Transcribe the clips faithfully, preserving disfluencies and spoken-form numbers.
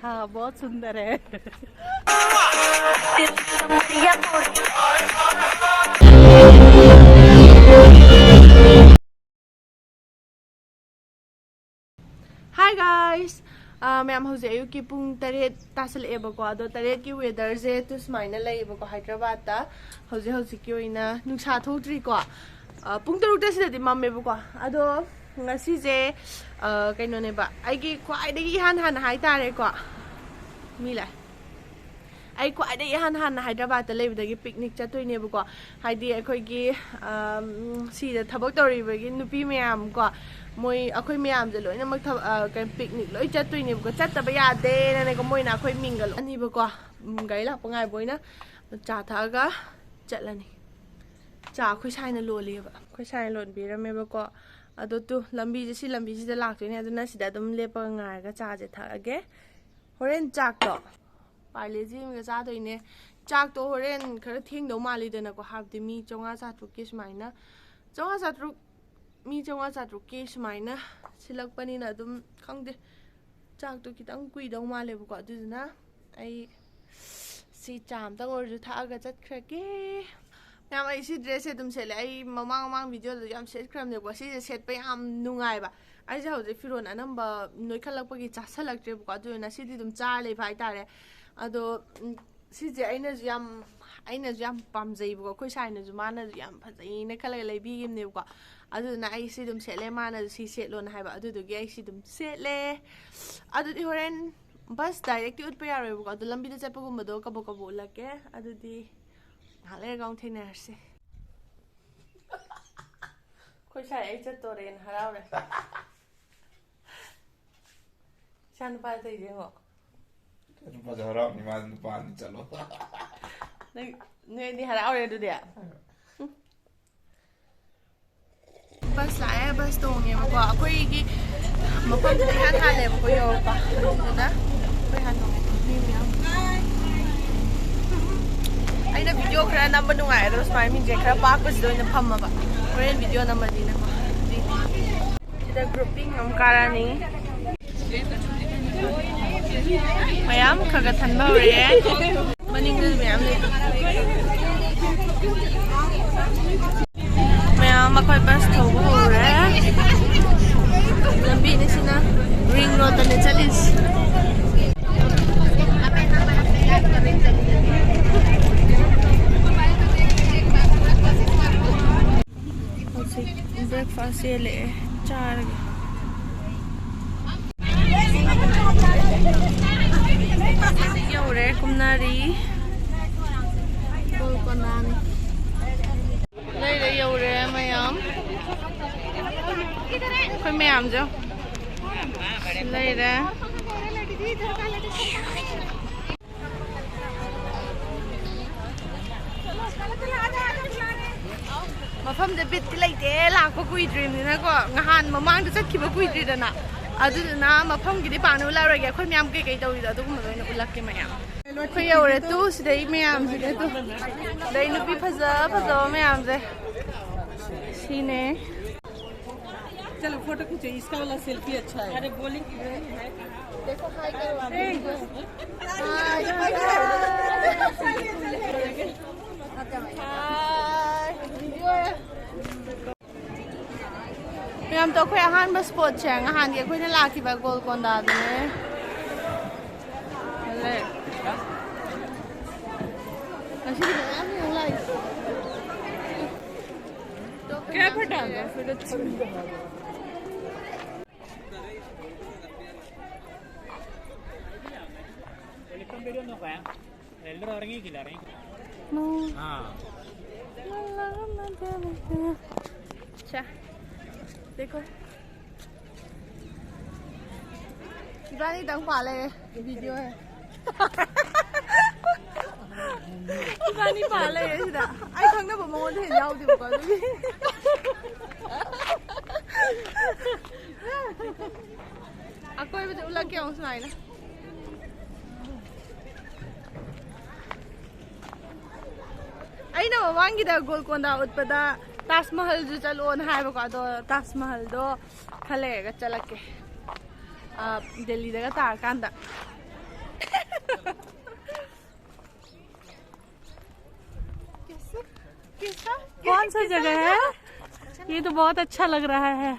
हाँ, बहुत सुंदर है। Hi guys! ꯑꯥ, ꯃꯌꯥꯝ, ꯍꯧꯖꯤꯛ ꯑꯌꯨꯛꯀꯤ ꯄꯨꯡ ꯇꯔꯦꯠ ꯇꯥꯁꯜꯂꯛꯑꯦꯕꯀꯣ꯫ ꯑꯗꯣ ꯇꯔꯦꯠꯀꯤ ꯋꯦꯗꯔꯁꯦ ꯇꯨ ꯁꯨꯃꯥꯏꯅ ꯂꯩꯌꯦꯕꯀꯣ, ꯍꯥꯏꯗ꯭ꯔꯕꯥꯠꯇ꯫ ꯍꯧꯖꯤꯛ ꯍꯧꯖꯤꯛꯀꯤ ꯑꯣꯏꯅ ꯅꯨꯡꯁꯥ ꯊꯣꯛꯇ꯭ꯔꯤꯀꯣ꯫ ꯑꯥ, ꯄꯨꯡ ꯇꯔꯨꯛꯇ ꯁꯤꯗꯗꯤ ꯃꯝꯃꯦꯕꯀꯣ꯫ ꯑꯗꯣ ꯉꯁꯤꯁꯦ, ꯑꯥ, ꯀꯩꯅꯣꯅꯦꯕ, ꯑꯩꯒꯤ ꯈ꯭ꯋꯥꯏꯗꯒꯤ ꯏꯍꯥꯟ ꯍꯥꯟꯅ ꯍꯥꯏꯇꯥꯔꯦꯀꯣ꯫ ꯃꯤ ꯂꯥꯛꯑꯦ꯫ ꯑꯩ ꯈ꯭ꯋꯥꯏꯗꯒꯤ ꯏꯍꯥꯟ ꯍꯥꯟꯅ ꯍꯥꯏꯗ꯭ꯔꯕꯥꯠꯇ ꯂꯩꯕꯗꯒꯤ ꯄꯤꯛꯅꯤꯛ ꯆꯠꯇꯣꯏꯅꯦꯕꯀꯣ꯫ ꯍꯥꯏꯗꯤ ꯑꯩꯈꯣꯏꯒꯤ, ꯑꯝ, ꯁꯤꯗ ꯊꯕꯛ ꯇꯧꯔꯤꯕꯒꯤ ꯅꯨꯄꯤ ꯃꯌꯥꯝ ꯀꯣ, ꯃꯣꯏ, ꯑꯩꯈꯣꯏ ꯃꯌꯥꯝꯁꯦ ꯂꯣꯏꯅꯃꯛ ꯊꯕꯛ, ꯑ, ꯀꯩ, ꯄꯤꯛꯅꯤꯛ ꯂꯣꯏ ꯆꯠꯇꯣꯏꯅꯦꯕꯀꯣ꯫ ꯆꯠꯇꯕ ꯌꯥꯗꯦꯅꯅꯦꯀꯣ, ꯃꯣꯏꯅ ꯑꯩꯈꯣꯏ ꯃꯤꯡꯒ ꯂꯣꯏꯅꯤꯕꯀꯣ꯫ ꯎꯝ, ꯒꯥꯔꯤ ꯂꯥꯛꯄ ꯉꯥꯏꯕ ꯑꯣꯏꯅ ꯆꯥ ꯊꯛꯑꯒ ꯆꯠꯂꯅꯤ꯫ ꯆꯥ ꯑꯩꯈꯣꯏ ꯁꯥꯏꯅ ꯂꯣꯜꯂꯤꯑꯕ, ꯑꯩꯈꯣꯏ ꯁꯥꯏꯅ ꯂꯣꯟꯕꯤꯔꯝꯃꯦꯕꯀꯣ꯫ ꯑꯗꯣ ꯇꯨ, ꯂꯝꯕꯤꯁꯦ, ꯁꯤ ꯂꯝꯕꯤꯁꯤꯗ ꯂꯥꯛꯇꯣꯏꯅꯦ, ꯑꯗꯨꯅ ꯁꯤꯗ ꯑꯗꯨꯝ ꯂꯦꯞꯄꯒ ꯉꯥꯏꯔꯒ ꯆꯥꯁꯦ ꯊꯛꯑꯒꯦ꯫ ꯍꯣꯔꯦꯟ ꯆꯥꯛꯇꯣ ꯄꯥꯔꯂꯦꯖꯤ ꯑꯃꯒ ꯆꯥꯗꯣꯏꯅꯦ꯫ ꯆꯥꯛꯇꯣ ꯍꯣꯔꯦꯟ ꯈꯔ ꯊꯦꯡꯗꯧ ꯃꯥꯜꯂꯤꯗꯅꯀꯣ, ꯍꯥꯏꯕꯗꯤ ꯃꯤ ꯆꯥꯝꯃꯉꯥ ꯆꯥꯇ꯭ꯔꯨꯛꯀꯤ ꯁꯨꯃꯥꯏꯅ, ꯆꯥꯝꯃꯉꯥ ꯆꯥꯇ꯭ꯔꯨꯛ, ꯃꯤ ꯆꯥꯝꯃꯉꯥ ꯆꯥꯇ꯭ꯔꯨꯛꯀꯤ ꯁꯨꯃꯥꯏꯅ ꯁꯤꯜꯂꯛꯄꯅꯤꯅ ꯑꯗꯨꯝ ꯈꯪꯗꯦ, ꯆꯥꯛꯇꯣ ꯈꯤꯇꯪ ꯀꯨꯏꯗꯧ ꯃꯥꯜꯂꯦꯕꯀꯣ꯫ ꯑꯗꯨꯗꯨꯅ ꯑꯩ ꯁꯤ ꯆꯥ ꯑꯝꯇꯪ ꯑꯣꯏꯔꯁꯨ ꯊꯛꯑꯒ ꯆꯠꯈ꯭ꯔꯒꯦ꯫ ꯃꯌꯥꯝ, ꯑꯩ ꯁꯤ ꯗ꯭ꯔꯦꯁꯁꯦ ꯑꯗꯨꯝ ꯁꯦꯠꯂꯦ꯫ ꯑꯩ ꯃꯃꯥꯡ ꯃꯃꯥꯡ ꯚꯤꯗꯤꯑꯣꯗꯁꯨ ꯌꯥꯝ ꯁꯦꯠꯈ꯭ꯔꯕꯅꯦꯕꯀꯣ꯫ ꯁꯤꯁꯦ ꯁꯦꯠꯄ ꯌꯥꯝ ꯅꯨꯡꯉꯥꯏꯕ꯫ ꯑꯩꯁꯦ ꯍꯧꯖꯤꯛ ꯐꯤꯔꯣꯜ ꯑꯅꯝꯕ ꯅꯣꯏꯈꯠꯂꯛꯄꯒꯤ ꯆꯥꯁꯜꯂꯛꯇ꯭ꯔꯦꯕꯀꯣ꯫ ꯑꯗꯨꯗꯨꯅ ꯁꯤꯗꯤ ꯑꯗꯨꯝ ꯆꯥꯔ ꯂꯩꯕ ꯍꯥꯏꯇꯥꯔꯦ꯫ ꯑꯗꯣ, ꯎꯝ, ꯁꯤꯁꯦ ꯑꯩꯅꯁꯨ ꯌꯥꯝ, ꯑꯩꯅꯁꯨ ꯌꯥꯝ ꯄꯥꯝꯖꯩꯕꯀꯣ꯫ ꯑꯩꯈꯣꯏ ꯁꯥꯏꯅꯁꯨ, ꯃꯥꯅꯁꯨ ꯌꯥꯝ ꯐꯖꯩꯅ ꯈꯜꯂꯒ ꯂꯩꯕꯤꯈꯤꯕꯅꯦꯕꯀꯣ꯫ ꯑꯗꯨꯗꯨꯅ ꯑꯩ ꯁꯤ ꯑꯗꯨꯝ ꯁꯦꯠꯂꯦ, ꯃꯥꯅꯁꯨ ꯁꯤ ꯁꯦꯠꯂꯣꯅ ꯍꯥꯏꯕ꯫ ꯑꯗꯨꯗꯨꯒꯤ ꯑꯩ ꯁꯤ ꯑꯗꯨꯝ ꯁꯦꯠꯂꯦ꯫ ꯑꯗꯨꯗꯤ ꯍꯣꯔꯦꯟ ꯕꯁ ꯗꯥꯏꯔꯦꯛꯇꯤ ꯎꯠꯄ ꯌꯥꯔꯣꯏꯕꯀꯣ꯫ ꯑꯗꯣ ꯂꯝꯕꯤꯗ ꯆꯠꯄꯒꯨꯝꯕꯗꯣ ꯀꯕꯣꯛ ꯀꯕꯣꯛ ꯎꯠꯂꯛꯀꯦ꯫ ꯑꯗꯨꯗꯤ ꯉꯥꯏꯍꯥꯛ ꯂꯩꯔꯒ ꯑꯃꯨꯛ ꯊꯦꯡꯅꯔꯁꯤ꯫ ꯑꯩꯈꯣꯏ ꯁꯥꯏ ꯑꯩ ꯆꯠꯇꯣꯔꯦꯅ ꯍꯔꯥꯎꯔꯦ꯫ ꯏꯆꯥ ꯅꯨꯄꯥ ꯇꯧꯔꯤꯁꯦ ꯌꯦꯡꯉꯣ꯫ ꯅꯨꯄꯥꯁꯨ ꯍꯔꯥꯎꯅꯤ, ꯃꯥ ꯅꯨꯄꯥ ꯑꯅꯤ ꯆꯠꯂꯣ꯫ ꯅꯣꯏ, ꯅꯣꯏ ꯑꯅꯤ ꯍꯔꯥꯎꯔꯦ ꯑꯗꯨꯗꯤ꯫ ꯕꯁ ꯂꯥꯛꯑꯦ, ꯕꯁ ꯇꯣꯡꯉꯦꯕꯀꯣ꯫ ꯑꯩꯈꯣꯏꯒꯤ ꯃꯐꯝꯁꯤꯗ ꯏꯍꯥꯟ ꯍꯥꯜꯂꯦꯕꯀꯣ ꯌꯧꯔꯛꯄ꯫ ꯑꯗꯨꯗꯨꯅ ꯑꯩꯈꯣꯏ ꯍꯥꯟꯅ ꯇꯣꯡꯉꯦ꯫ ꯃꯤ ꯃꯌꯥꯝ꯫ ꯑꯩꯅ ꯚꯤꯗꯤꯑꯣ ꯈꯔ ꯅꯝꯕ ꯅꯨꯡꯉꯥꯏ, ꯑꯗꯣ ꯁꯨꯃꯥꯏꯅ ꯃꯤꯁꯦ ꯈꯔ ꯄꯥꯛꯄꯁꯤꯗ ꯑꯣꯏꯅ ꯐꯝꯃꯕ꯫ ꯍꯣꯔꯦꯟ ꯚꯤꯗꯤꯑꯣ ꯅꯝꯃꯗꯤꯅꯀꯣ꯫ ꯑꯗꯨꯏꯅꯦ꯫ ꯁꯤꯗ ꯒ꯭ꯔꯨꯞꯄꯤꯡ ꯑꯃ ꯀꯥꯔꯛꯑꯅꯤ꯫ ꯃꯌꯥꯝ ꯈꯔ ꯈꯔ ꯊꯟꯕ ꯍꯧꯔꯛꯑꯦ꯫ ꯃꯅꯤꯡꯗꯁꯨ ꯃꯌꯥꯝ ꯂꯩ꯫ ꯃꯌꯥꯝ ꯑꯩꯈꯣꯏ ꯕꯁ ꯊꯧꯕ ꯍꯧꯔꯦ꯫ ꯂꯝꯕꯤꯅꯤ ꯁꯤꯅ, ꯔꯤꯡ ꯔꯣꯗꯇꯅꯦ ꯆꯠꯂꯤꯁꯤ꯫ ꯍꯧꯖꯤꯛ ꯕ꯭ꯔꯦꯛꯐꯥꯁ ꯆꯦꯜꯂꯛꯑꯦ, ꯆꯥꯔꯒꯦ꯫ ꯌꯧꯔꯦ, ꯀꯨꯝꯅꯔꯤ꯫ ꯒꯣꯜꯀꯣꯟꯗꯥꯅꯤ꯫ ꯂꯩꯔꯦ, ꯌꯧꯔꯦ ꯃꯌꯥꯝ꯫ ꯑꯩꯈꯣꯏ ꯃꯌꯥꯝꯁꯨ ꯂꯩꯔꯦ꯫ ꯃꯐꯝꯁꯦ ꯕꯤꯠꯇꯤ ꯂꯩꯇꯦ, ꯂꯥꯛꯄ ꯀꯨꯏꯗ꯭ꯔꯤꯕꯅꯤꯅꯀꯣ꯫ ꯉꯍꯥꯟ ꯃꯃꯥꯡꯗ ꯆꯠꯈꯤꯕ ꯀꯨꯏꯗ꯭ꯔꯤꯗꯅ, ꯑꯗꯨꯗꯨꯅ ꯃꯐꯝꯒꯤꯗꯤ ꯄꯥꯛꯅ ꯎꯠꯂꯛꯑꯔꯣꯏꯒꯦ꯫ ꯑꯩꯈꯣꯏ ꯃꯌꯥꯝ ꯀꯩꯀꯩ ꯇꯧꯔꯤꯗꯣ ꯑꯗꯨꯒꯨꯝꯕꯗꯣ ꯑꯣꯏꯅ ꯎꯠꯂꯛꯀꯦ ꯃꯌꯥꯝ꯫ ꯑꯩꯈꯣꯏ ꯌꯧꯔꯦ ꯇꯨ, ꯁꯤꯗꯩ ꯃꯌꯥꯝꯁꯤꯅꯦ ꯇꯨ꯫ ꯑꯗꯩ ꯅꯨꯄꯤ ꯐꯖ ꯐꯖꯕ ꯃꯌꯥꯝꯁꯦ ꯁꯤꯅꯦ꯫ चलो फोटो खींचो, इसका वाला सेल्फी अच्छा है। अरे बोले कि देखो, हाय करो आप। हाय। ꯃꯌꯥꯝꯗꯣ ꯑꯩꯈꯣꯏ ꯑꯍꯥꯟꯕ ꯁ꯭ꯄꯣꯠꯁꯦ ꯅꯍꯥꯟꯒꯤ ꯑꯩꯈꯣꯏꯅ ꯂꯥꯛꯈꯤꯕ ꯒꯣꯜꯀꯣꯟꯗꯥꯗꯨꯅꯦ꯫ ꯂꯩ꯫ ꯉꯁꯤꯗꯤ ꯃꯌꯥꯝ ꯌꯦꯡ ꯂꯥꯛꯏ꯫ क्या फटा था फिर? अच्छा। अच्छा, देखो। ꯏꯕꯥꯅꯤꯗꯪ ꯄꯥ ꯂꯩꯔꯦ꯫ ꯚꯤꯗꯤꯑꯣ ꯍꯦ꯫ ꯏꯕꯥꯅꯤ ꯄꯥ ꯂꯩꯔꯦ ꯁꯤꯗ꯫ ꯑꯩ ꯈꯪꯅꯕ ꯃꯉꯣꯟꯗ ꯍꯦꯟꯅ ꯌꯥꯎꯗꯦꯕꯀꯣ, ꯑꯗꯨꯒꯤ꯫ ꯑꯀꯣꯏꯕꯗ ꯎꯠꯂꯛꯀꯦ ꯑꯃꯨꯛ ꯁꯨꯃꯥꯏꯅ꯫ ꯑꯩꯅ ꯃꯃꯥꯡꯒꯤꯗ ꯒꯣꯜꯀꯣꯟꯗꯥ ꯎꯠꯄꯗ ꯇꯥꯖ ꯃꯍꯜꯁꯨ ꯆꯠꯂꯣꯅ ꯍꯥꯏꯕꯀꯣ, ꯑꯗꯣ ꯇꯥꯖ ꯃꯍꯜꯗꯣ ꯈꯔ ꯂꯩꯔꯒ ꯆꯠꯂꯛꯀꯦ꯫ ꯑ, ꯗꯦꯜꯂꯤꯗꯒ ꯇꯥꯔꯀꯥꯟꯗ꯫ ꯀꯣꯟ ꯁꯥ ꯖꯒꯥ ꯍꯦ? ꯌꯦ ꯇꯣ ꯕꯍꯨꯠ ꯑꯆꯥ ꯂꯒ ꯔꯍꯥ ꯍꯦ.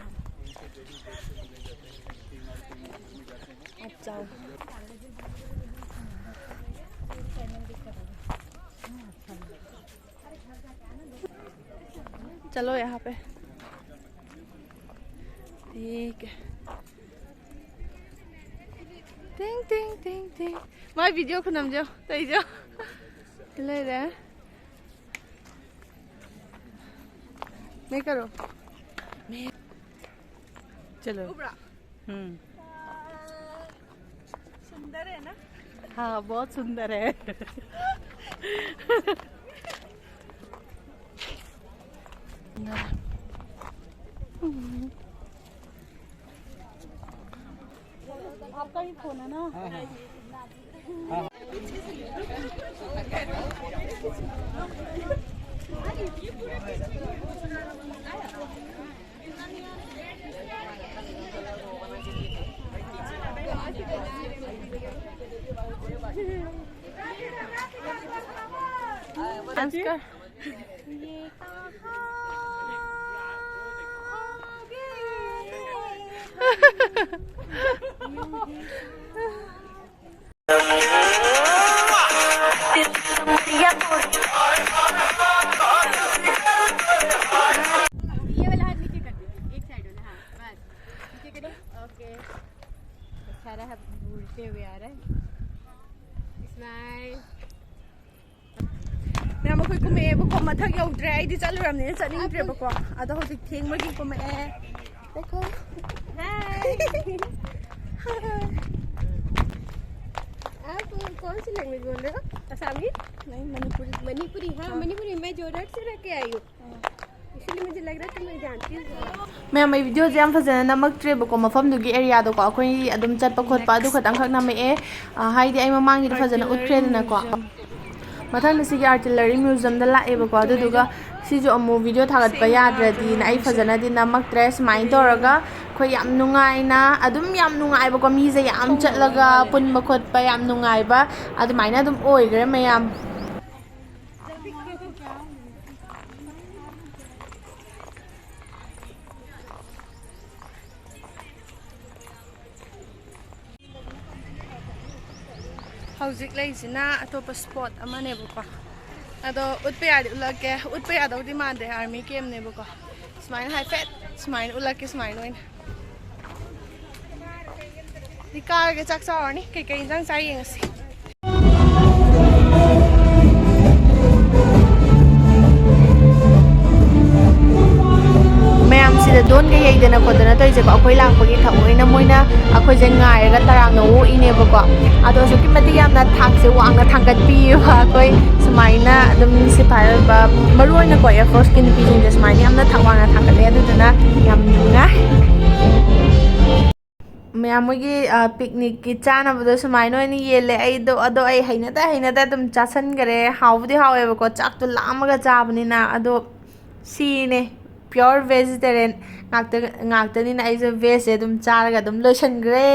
चलो यहाँ पे. ठीक है. टिंग टिंग टिंग टिंग. मैं वीडियो को नम जाओ तो ही जाओ. ले रहे हैं. मैं करो. मैं. चलो. उबरा. हम्म. सुंदर है ना? हाँ, बहुत सुंदर है. आपका ही फोन है ना? डांस कर. ये वाला हाथ नीचे कर दीजिए, एक साइड वाला, हाँ, बस. नीचे करिए. ओके. अच्छा रहा, उल्टे हुए आ रहा है. स्माइल. ꯃꯌꯥꯝ ꯑꯩꯈꯣꯏ ꯀꯨꯝꯃꯛꯑꯦꯕꯀꯣ, ꯃꯊꯛ ꯌꯧꯗ꯭ꯔꯦ, ꯑꯩꯗꯤ ꯆꯠꯂꯨꯔꯕꯅꯤꯅ ꯆꯠꯅꯤꯡꯗ꯭ꯔꯦꯕꯀꯣ. ꯑꯗꯣ ꯍꯧꯖꯤꯛ ꯊꯦꯡꯕꯒꯤ ꯀꯨꯝꯃꯛꯑꯦ. देखो. हाय. आप कौन सी लैंग्वेज बोल रहे हो? असामी? नहीं, मणिपुरी. मणिपुरी, हाँ, हाँ. मणिपुरी. मैं जोरहाट से रह के आई हूँ. ꯃꯌꯥꯝ, ꯑꯩ ꯚꯤꯗꯤꯑꯣꯁꯦ ꯌꯥꯝ ꯐꯖꯅ ꯅꯝꯃꯛꯇ꯭ꯔꯦꯕꯀꯣ, ꯃꯐꯝꯗꯨꯒꯤ ꯑꯦꯔꯤꯌꯥꯗꯣꯀꯣ, ꯑꯩꯈꯣꯏ ꯑꯗꯨꯝ ꯆꯠꯄ ꯈꯣꯠꯄ ꯑꯗꯨ ꯈꯛꯇꯪꯈꯛ ꯅꯝꯃꯛꯑꯦ. ꯑ, ꯍꯥꯏꯗꯤ ꯑꯩ ꯃꯃꯥꯡꯒꯤꯗꯣ ꯐꯖꯅ ꯎꯠꯈ꯭ꯔꯦꯗꯅꯀꯣ. ꯃꯊꯪꯗ ꯁꯤꯒꯤ ꯑꯥꯔꯇꯤꯂꯔꯤ ꯃ꯭ꯌꯨꯖꯝꯗ ꯂꯥꯛꯑꯦꯕꯀꯣ, ꯑꯗꯨꯗꯨꯒ ꯁꯤꯁꯨ ꯑꯃꯨꯛ ꯚꯤꯗꯤꯑꯣ ꯊꯥꯒꯠꯄ ꯌꯥꯗ꯭ꯔꯗꯤꯅ ꯑꯩ ꯐꯖꯅꯗꯤ ꯅꯝꯃꯛꯇ꯭ꯔꯦ. ꯁꯨꯃꯥꯏꯅ ꯇꯧꯔꯒ ꯑꯩꯈꯣꯏ ꯌꯥꯝ ꯅꯨꯡꯉꯥꯏꯅ, ꯑꯗꯨꯝ ꯌꯥꯝ ꯅꯨꯡꯉꯥꯏꯕꯀꯣ, ꯃꯤꯁꯦ ꯌꯥꯝ ꯆꯠꯂꯒ ꯄꯨꯟꯕ ꯈꯣꯠꯄ ꯌꯥꯝ ꯅꯨꯡꯉꯥꯏꯕ ꯑꯗꯨꯃꯥꯏꯅ ꯑꯗꯨꯝ ꯑꯣꯏꯈ꯭ꯔꯦ ꯃꯌꯥꯝ꯫ ꯍꯧꯖꯤꯛ ꯂꯩꯁꯤꯅ ꯑꯇꯣꯞꯄ ꯁ꯭ꯄꯣꯠ ꯑꯃꯅꯦꯕꯀꯣ꯫ ꯑꯗꯣ ꯎꯠꯄ ꯌꯥꯗꯤ ꯎꯠꯂꯛꯀꯦ꯫ ꯎꯠꯄ ꯌꯥꯗꯧꯗꯤ ꯃꯥꯟꯗꯦ, ꯑꯥꯔꯃꯤ ꯀꯦꯝꯅꯦꯕꯀꯣ꯫ ꯁꯨꯃꯥꯏꯅ ꯍꯥꯏꯐꯦꯠ ꯁꯨꯃꯥꯏꯅ ꯎꯠꯂꯛꯀꯦ, ꯁꯨꯃꯥꯏꯅ ꯑꯣꯏꯅ꯫ ꯁꯤ ꯀꯥꯔꯒ ꯆꯥꯛ ꯆꯥꯔꯨꯔꯅꯤ꯫ ꯀꯩꯀꯩ ꯏꯟꯖꯥꯡ ꯆꯥꯏ ꯌꯦꯡꯉꯁꯤ꯫ ꯃꯌꯥꯝꯁꯤꯗ ꯗꯣꯟꯒ ꯌꯩꯗꯅ ꯈꯣꯠꯇꯅ ꯇꯧꯔꯤꯁꯦꯀꯣ, ꯑꯩꯈꯣꯏ ꯂꯥꯛꯄꯒꯤ ꯊꯑꯣꯏꯅ ꯃꯣꯏꯅ ꯑꯩꯈꯣꯏꯁꯦ ꯉꯥꯏꯔꯒ ꯇꯔꯥꯝꯅ ꯑꯣꯛꯏꯅꯦꯕꯀꯣ꯫ ꯑꯗꯣ ꯑꯁꯨꯛꯀꯤ ꯃꯇꯤꯛ ꯌꯥꯝꯅ ꯊꯥꯛꯁꯦ ꯋꯥꯡꯅ ꯊꯥꯡꯒꯠꯄꯤꯌꯦꯕ꯫ ꯑꯩꯈꯣꯏ ꯁꯨꯃꯥꯏꯅ ꯑꯗꯨꯝ ꯁꯤꯐꯥꯏ ꯑꯣꯏꯕ, ꯃꯔꯨ ꯑꯣꯏꯅꯀꯣ ꯑꯦꯌꯔ ꯐꯣꯔꯁꯀꯤ ꯅꯨꯄꯤꯁꯤꯡꯁꯦ ꯁꯨꯃꯥꯏꯅ ꯌꯥꯝꯅ ꯊꯥꯛ ꯋꯥꯡꯅ ꯊꯥꯡꯒꯠꯂꯦ꯫ ꯑꯗꯨꯗꯨꯅ ꯌꯥꯝ ꯅꯨꯡꯉꯥꯏ꯫ ꯃꯌꯥꯝ ꯃꯣꯏꯒꯤ, ꯑ, ꯄꯤꯛꯅꯤꯛꯀꯤ ꯆꯥꯅꯕꯗꯣ ꯁꯨꯃꯥꯏꯅ ꯑꯣꯏꯅ ꯌꯦꯜꯂꯦ꯫ ꯑꯩꯗꯣ, ꯑꯗꯣ ꯑꯩ ꯍꯩꯅꯗ ꯍꯩꯅꯗ ꯑꯗꯨꯝ ꯆꯥꯁꯟꯈꯔꯦ꯫ ꯍꯥꯎꯕꯨꯗꯤ ꯍꯥꯎꯋꯦꯕꯀꯣ, ꯆꯥꯛꯇꯣ ꯂꯥꯝꯃꯒ ꯆꯥꯕꯅꯤꯅ꯫ ꯑꯗꯣ ꯁꯤꯅꯦ pure vegetarian ꯉꯥꯛꯇ, ꯉꯥꯛꯇꯅꯤꯅ ꯑꯩꯁꯨ ꯚꯦꯖꯁꯦ ꯑꯗꯨꯝ ꯆꯥꯔꯒ ꯑꯗꯨꯝ ꯂꯣꯏꯁꯟꯈ꯭ꯔꯦ꯫